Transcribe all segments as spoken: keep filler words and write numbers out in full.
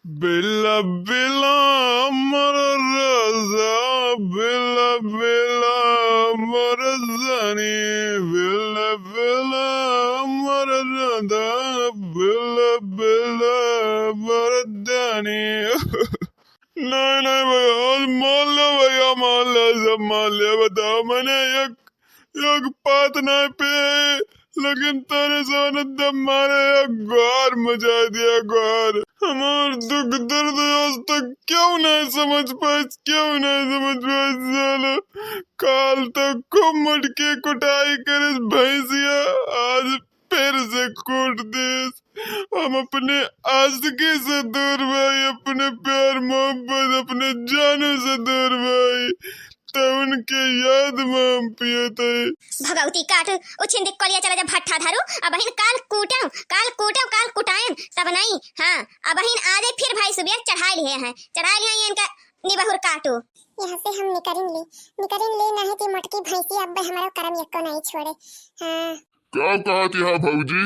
बिला बिला मर राजा, बिला बिला मर जानी, बिला बिला मर राजा, बिला बिला मर जानी। नहीं, नहीं भैया, मान लो भैया, मान लो, सब मान लिया। बताओ, मैंने एक, एक पात नहीं पी, लेकिन तोरे सोन दम मारे एक गुहार मचा दिया, गुहार। हमार दुख दर्द आज तक क्यों नहीं समझ पाए, क्यों नहीं समझ पाए साला। काल तो खूब मटकी कुटाई करे भैंसिया, आज फिर से कूट देस। हम अपने आशिकी से दूर भाई, अपने प्यार मोहब्बत, अपने जानू से दूर भाई, तो उनके याद में हम पियत है। भगवती काट, उछिन दिक कलिया चला जा भट्ठा धरू, अबहिन काल कूटम, काल कूटम, काल कुटायन, तब नहीं, हाँ, अबहिन आजे फिर भाई सुबेर चढ़ाई लिए हैं, चढ़ाई लिए हैं इनका निबहुर काटू। यहाँ से हम निकरिन ले, निकरिन ले, नहीं कि मोटकी भैंसी अब हमारा करम यक्को नहीं छोड़े। हाँ। का कहत हया भौजी,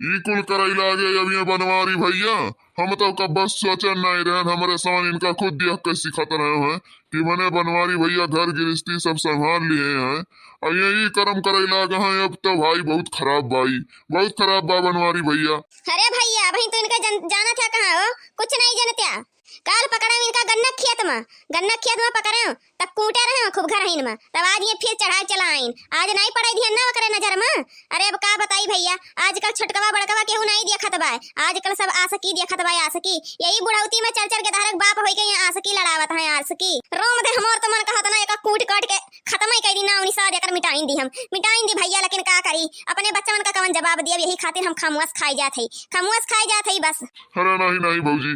ई कुल करइ लागे अब ये बनवारी भैया? हम तो कब्बो सोचन नहीं रहन, हमरे समान इनका खुद देख के सीखत रहे हैं कि मने बनवारी भैया घर गिरस्ती सब संभाल लिए हैं, और ये ई करम करइ लागे हैं, अब तो भाई बहुत खराब भाई, बहुत खराब बा बनवारी भैया। अरे भैया, अबहिन तो इनका जन-, जानत हया कहाँ हो, कुछ नहीं जानत हया। काल पकड़ेम इनका गन्ना खेत में, गन्ना खेत में पकड़ेम, तब कूटे रहे खूब घरहिन में, तब आज ये फिर चढ़ाई चला आइन। आज नहीं पड़े दिहन ना ओकरे नजर में। अरे अब का बताई भैया, आजकल छोटकवा बड़कवा केहू नहीं देखत बा, आजकल सब आशिकी देखत बा, आशिकी। यही बुढ़ौती में चल चल के तहरक बाप होई के यहाँ आशिकी लड़ावत हैं, आशिकी। रोम दे हमर तो मन कहत ना एका कूट काट के खत्म ही कर दी ना, उन्हीं साथ एकर मिटाइन दी हम, मिटाइन दी भैया, लेकिन का करी, अपने बच्चवन का कवन जवाब दियब, यही खातिर हम खामोश खाई जात हई, खामोश खाई जात हई बस। अरे नहीं, नहीं भौजी,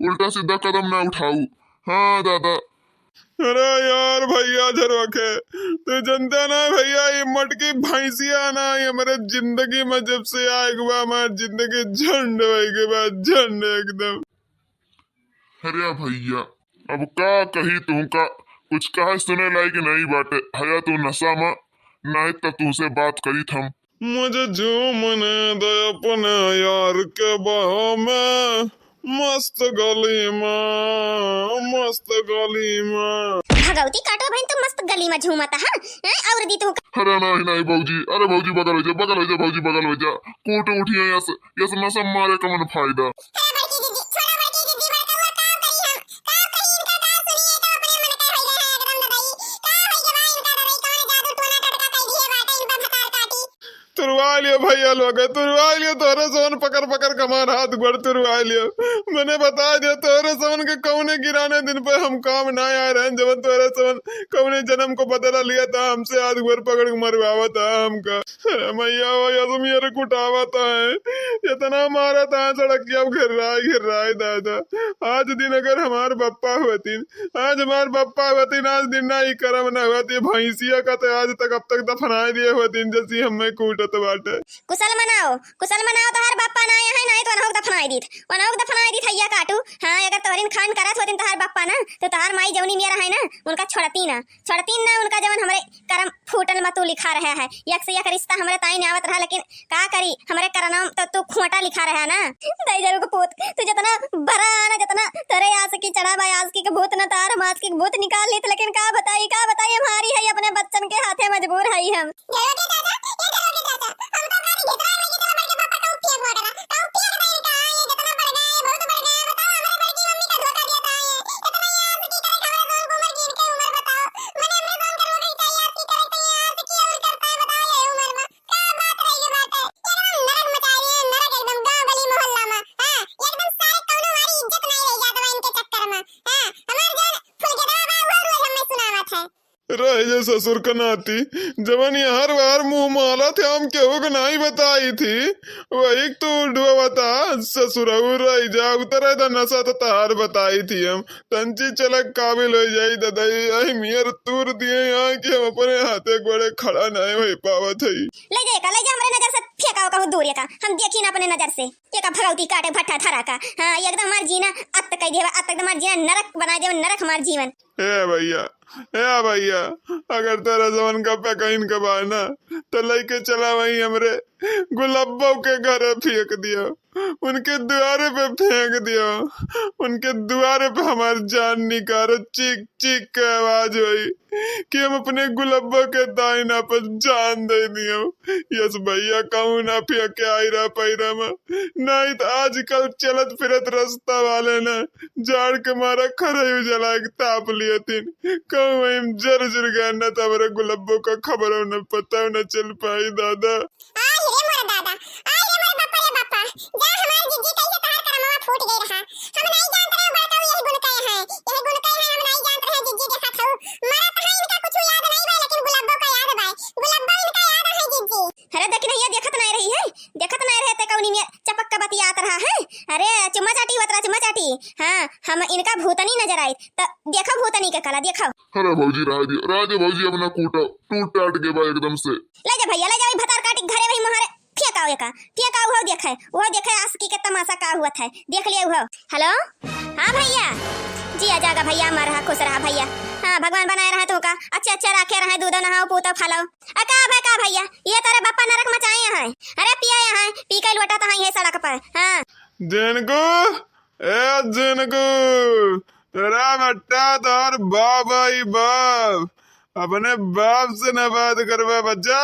उल्टा सीधा कदम ना उठाऊ। हाँ दादा। अरे यार भैया झरवखे, तू जनता ना भैया, ये मोटकी भैंसिया ना, ये हमरे जिंदगी में जब से आए के बा, हमार जिंदगी झंड होए के बा, झंड एकदम। अरे भैया, अब का कही तुमका, कुछ कहे सुने लायक नहीं बाटे। हया तू नशा में, नहीं तो तुमसे बात करीत हम। मुझे झूमने दे अपने यार के बाहों में, मस्त गली में, मस्त गली में। भगवती काटो बहिन, तू मस्त गली में झूमत हा, हैं? और दी तू का? अरे नहीं, नहीं भौजी, अरे भौजी बगल हो जा, बगल हो जा भौजी, बगल हो जा। कूट उठिए यस, यस नशा मारे कमन फायदा। अरे बड़की दीदी, छोड़ा बड़की दीदी, बड़का हुआ का करी हम? का कही इनका, का सुनिए, तो अपने मन के हो गए हैं एकदम ददाई। का हो गए बा इनका ददाई, कौन जादू टोना टटका कर दिए बाटे इन पर भतार काटी? तुरवा लियो भैया लोग, तुरवा लियो, तोहरे सोन पकड़ पकड़ के हमार हाथ गोड़ तुरवा लियो। मने बता दियो, तोहरे सोन के कौने गिराने दिन पे हम काम ना आए रहन, जब तोहरे सोन कौने जन्म को बदला लिया था, हमसे हाथ गोड़ पकड़ के मरवावा था हमका। अरे मैया, वो यदम यार कुटावा था है, इतना मारा था सड़क की, अब घिर्राए, घिर्राए दादा। आज दिन अगर हमार बप्पा होतीन, आज हमार बप्पा होतीन, आज दिन ना ई करम ना होती, भैंसिया का तो आज तक, अब तक दफनाए दिए होतीन, जैसी हमें कूटत बाटे। कुशल मनाओ, कुशल मनाओ, तोहार बप्पा ना आया है, नहीं तो वनहुक दफनाए दीत, वनहुक दफनाए दीत हैया काटू। हाँ, अगर तोहरिन खान करत होतीन तोहार बप्पा ना, तो तोहार माई जौनी मेरा है ना, उनका छोड़ती ना, छोड़ती ना उनका, जवन हमरे करम फूटल मा तू लिखा रहा है। एक से एक रिश्ता हमरे ताईं आवत रहा, लेकिन का करी, हमरे करनम तो तू खोटा लिखा रहा ना। दई जरू के पूत, तू जितना बड़ा ना, जितना तोरे आशिकी चढ़ा बा, आशिकी के भूत ना तार, हम आशिकी के भूत निकाल लेत, लेकिन का बताई, का बताई, हम हारी है, अपने बच्चन के हाथे मजबूर है हम। जरूर के चाचा, ये जरूर के चाचा, हम तो खाली भितरा में की तरह बड़के पापा का उपयोग हुआ करा, का उपयोग नहीं कहा, ये जितना बढ़ गए, बहुत बढ़ गए, बताओ हमारे बड़की मम्मी का धोखा दिया था ये, इतना ये आशिकी करे, हमारे दोनों को उम्र गिन के उम्र बताओ, मैंने हमने दोनों का रोटी चाहिए, आशिकी करे तो ये आशिकी और करता है, बताओ ये उम्र में। का बात रही ये बात है? एकदम नरक मचा रही है, नरक एकदम गांव गली मोहल्ला में। हाँ, एकदम सारे कौनो हमारी इज्जत नहीं रह जात बा इनके चक्कर में। हाँ, हमार जौन फुलगेदवा बा, वो रोज हमें सुनावत है। रह जे ससुर का नाती, जवन ये हर बार मुंह माला थे, हम केहू के नहीं बताई थी, वही तू ढुआ बता, ससुरऊ रह जा, उतरे दा नशा तो तहार बताई थी हम। तंची चलक काबिल हो जाई ददाई, आई मियर तूर दिए यहाँ कि हम अपने हाथे गोड़े खड़ा नहीं हो पावत हई। ले जाए का, ले जा, हमरे नजर से फेंका हो कहूँ दूर का, हम देखी ना अपने नजर से। ये का भगवती काटे भट्ठा धरा का, हाँ, ये एकदम हमार जीना अत्त कह दिया, अत्त एकदम हमार जीना नरक बना दिया, नरक हमार जीवन। ए भइया, ए भइया, अगर तोरा जवन का पेकइन के बा ना, त लइके चला वहीं हमरे गुलब्बो के घरे फेंक दियो। उनके दुआरे पे फेंक दियो। उनके दुआरे पे हमार जान निकारो, चीख चीख के आवाज होई कि हम अपने गुलब्बो के दाहिना पर जान दे दियो। यस भइया, कहूँ ना फेंक के आई रहा पैरा में, नहीं तो आजकल चलत फिरत रास्ता वाले ना जाड़ के मारा खरही जला के ताप लियतिन। कहूँ वहीं जर जुर गए न, त हमरे गुलब्बो का खबरो न पता न चल पाई दादा। आय रे मोर दादा, आय रे मोर बापा रे बापा, जा हमार जिज्जी कइसे तहार करमवा फूट गई रहा। हम नहीं जानत रहे बड़काऊ यही गुण कहे हैं, यही गुण कहे हैं, हम नहीं जानत रहे जिज्जी देखत हऊ। मरत है इनका कुछ याद नहीं बा, लेकिन गुलब्बो का याद बा। गुलब्बो इनका याद है जिज्जी। अरे देखी भइया, देखत नहीं रही है, देखत नहीं रहे ते कौनी में चपक के बतियात रहा है। अरे चुम्मा चाटी होत रहा, चुम्मा चाटी। हाँ, हम इनका भूतनी नजर आई, त देखो भूतनी के कला, देखो। अरे भौजी, रह दियो, रह दियो भौजी, अब ना कूटो, टूट टाट के बा एकदम से। ले जा भइया, ले जा, वही भतार काटी घरे वही मोहरे फेंकाओ एका, फेंकाओ, उहो देखे, उहो देखे आशिकी के तमाशा का हुआ था, देख लिया उहो। हेलो, हाँ भइया, जिया जागा भइया, अमर रहा, खुश रहा भइया। हाँ, भगवान बनाए रहा तू का, अच्छे अच्छे राखे रहे, दूधो नहाओ, पूतो खालो। आ का बा का भइया, ये तोरे बापा नरक मचाए हैं। अरे पिया यहाँ, पी के लोटा तो है ये सड़क पर। हाँ। जिनको ए जिनको, तोरा बेटा तोहर बाप आई बाप, अपने बाप से ना बात करबे बच्चा।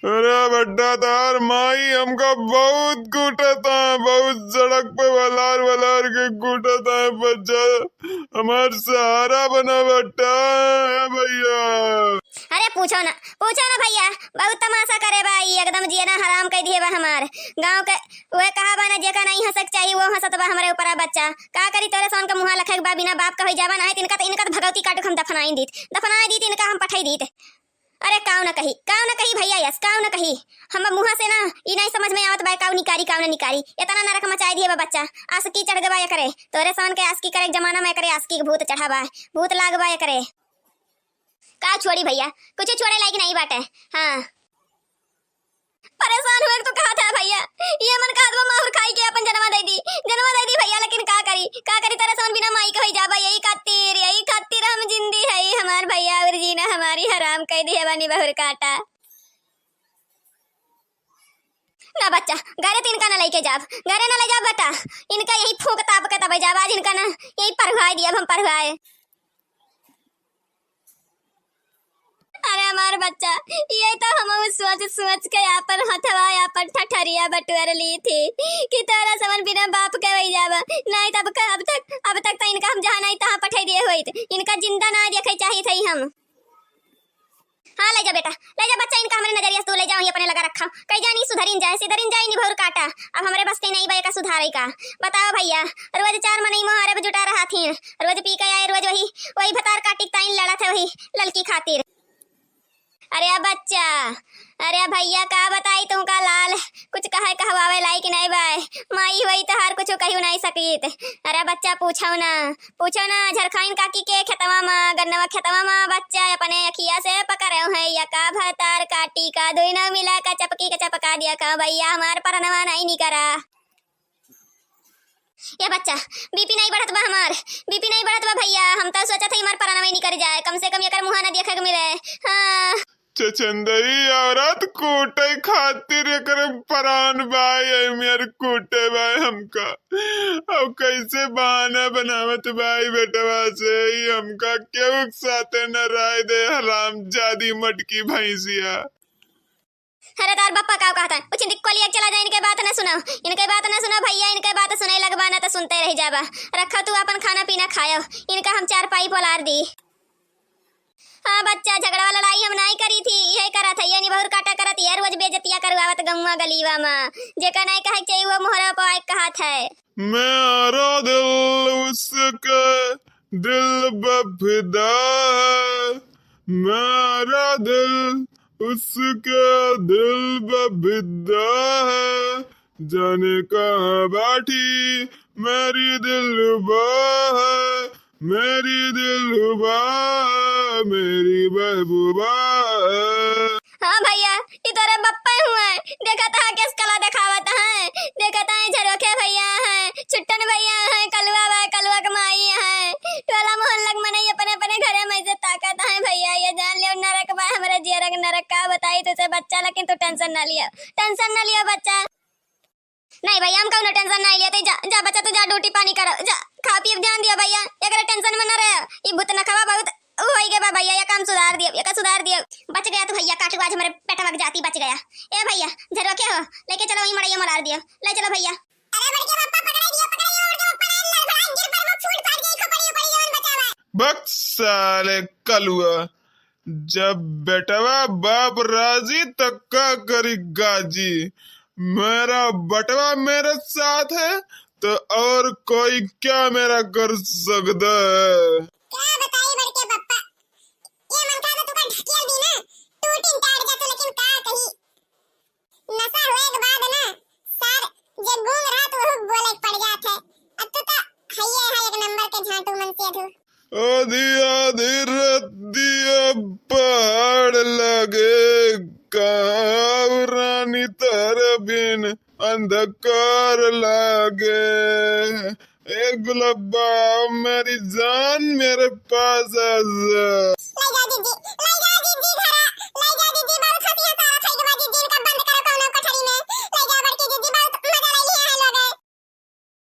अरे बेटा तोहर माई हमका बहुत कूटत है, बहुत सड़क पे वलार वलार के कूटत है बच्चा, हमार सहारा बना बेटा। ए भइया। अरे पूछो ना, पूछो ना भइया, बहुत तमाशा करे बा ई, एकदम जियना हराम कर दिए बा हमार। गाँव के उहे कहा बा ना, जेका नहीं हंसक चाही, वो हंसत बा हमरे ऊपर बच्चा। का करी, तोरे सोन के मुँहा लखे के बा, बिना बाप का होई जाबा, नहीं त इनका त, इनका त भगवती काटुक हम दफनाई दीत, दफनाई दीत, इनका हम पठाई दीत। अरे काऊ ना कही, काऊ ना कही भइया, यस, काऊ ना कही। हम मुँहा से ना, ई नहीं समझ में आवत बा, काऊ निकारी, काऊ ना निकारी। इतना नरक मचाई दिए बा बच्चा, आशिकी चढ़ गवा एकरे। तोरे सोन के आशिकी करे के जमाना में एकरे आशिकी के भूत चढ़ा बा, भूत लाग बा एकरे। का छोड़ी भइया, कुछ छोड़े लायक नहीं बाटे। हाँ। परेशान हुए तो कहा था भइया, ये मन कहत बा माहुर खाई के अपन जन्मा दे दी, जन्मा दे दी भइया, लेकिन का करी, का करी, तेरे सोन बिना माई के होई जाबा, यही खातिर, यही खातिर हम जिंदी है, हमार भइया और जीना हमारी हराम कर दिए बानी बहुर काटा। ना बच्चा, घरे तो इनका ना लेके जाब, घरे ना ले जाब बेटा, इनका यही फूंक ताप के तबे जाब, आज इनका ना यही परवाए दिया हम परवाए। अरे हमार बच्चा, ये तो हम सोच सोच के आपन हथवा, आपन ठठरिया बटुअर ली थी कि तोरा समन बिना बाप के वही जाबा। नहीं तब का, अब तक, अब तक तो इनका हम जहाँ नहीं तहाँ पठाई दिए होइत। इनका जिंदा ना देखे चाहिए थे हम। हाँ, ले जा बेटा, ले जा बच्चा, इनका हमरे नजरिया से तू ले जा, वहीं अपने लगा रखा। कई जानी सुधरिन जाए, सिधरिन जाए, निभौर काटा। अब हमरे बस के नहीं बा एका सुधारे का। बताओ भइया, रोज चार मनई मोहरे पे जुटा रहा थी, रोज पी के आए, रोज वही, वही भतार काटी ताइन लड़ा थे वही ललकी खातिर। अरे बच्चा, अरे भइया का बताई तुमका लाल, कुछ कहे कहवावे लायक नहीं बाय। माई हुई तो हर कुछ कही नहीं सकीत। अरे बच्चा पूछो ना, पूछो ना, झरखाइन काकी के खेतवा मा, गन्नवा खेतवा मा बच्चा अपने अखिया से पकड़े हैं, या का भतार काटी का दुइनो मिला का चपकी का चपका दिया का भइया हमार परनवा नहीं निकरा। ए बच्चा, बीपी नहीं बढ़त बा हमार, बीपी नहीं बढ़त बा भइया, हम तो सोचत हई हमार परनवा ही निकर जाए, कम से कम एकर मुँह ना देखे के मिले। हाँ। छछंदई औरत कूटे खातिर एकर परान बाय, ए मेर कूटे बाय हमका। अब कैसे बहाना बनावत बाय बेटवा से, ई हमका केहू के साथे न राय दे, हरामजादी मटकी भैंसिया। अरे तार बप्पा का कहत है, उचिंदी कोलिया चला जाए, इनके बात ना सुनो, इनके बात ना सुनो भइया, इनके बात सुने लगबा ना तो सुनते रह जाबा। रखो तू अपन खाना पीना खायो, इनका हम चार पाई पोलार दी। हाँ बच्चा, झगड़ा लड़ाई हम नाई करी थी, यही करत है, ये निभौर काटा करत है, रोज बेइज्जतिया करवावत गौवा गलीवा मा। जेका नाई कहे के चाहिए, वो मोहरा पे आए कहत है। मेरा दिल उसके दिल पे फिदा है, मेरा दिल उसके दिल पे फिदा है, जाने कहाँ बैठी मेरी दिलरुबा है, मेरी दिलरुबा है, मेरी महबूबा है। हाँ भइया, ई तोरे बप्पे हुए, देखत हा केस कला देखावत है, देखत है झरोखे भइया है, छुट्टन भइया है, कलुआ बा, कलुआ के माई है, टोला मोहल्ला के मनई अपने अपने बच्चा, लेकिन तू tension ना लिया, tension ना लिया बच्चा। नहीं भैया, हम कौनो tension नहीं लेते। जा, जा बच्चा, तू जा, duty पानी करो, जा, खा पी ध्यान दिया भैया, एकरे tension में ना रहे। ई भूत नखवा बहुत उ होई गे बा भैया, ये काम सुधार दियो, ये का सुधार दियो। बच गया तू भैया, काटू आज हमरे बेटवा के जाती बच गया। ए भैया, झरवा के हो, लेके चलो वहीं मड़ैया मलार दियो, ले चलो भैया। अरे बड़के पप्पा, पकड़े दियो, पकड़े दियो, बड़के पप्पा, नहीं, नहीं, बड़ा गिर पर वो फूट फाट गई, खोपड़ी, खोपड़ी, जवन बचावा। बक साले कलुआ, जब बेटवा बाप राजी तो का करी गाजी। मेरा बटवा मेरे साथ है तो और कोई क्या मेरा कर सकता है? का बताई बड़के पप्पा, ये मन का तो तुका ढकेल दी ना, टूटिन टाट जात, लेकिन का कही, नशा होए के बाद ना सार जे गूंग रहा तो वो बोले के पड़ जात है। अब तू तो हइये है एक नंबर के झांटू मनसेधू। आधी आधी रतिया पहाड़ लागे, कहाँ रानी तोर बिन अंधकार लागे। ए गुलाबा, मेरी जान मेरे पास आ जा। ले जा जीजी,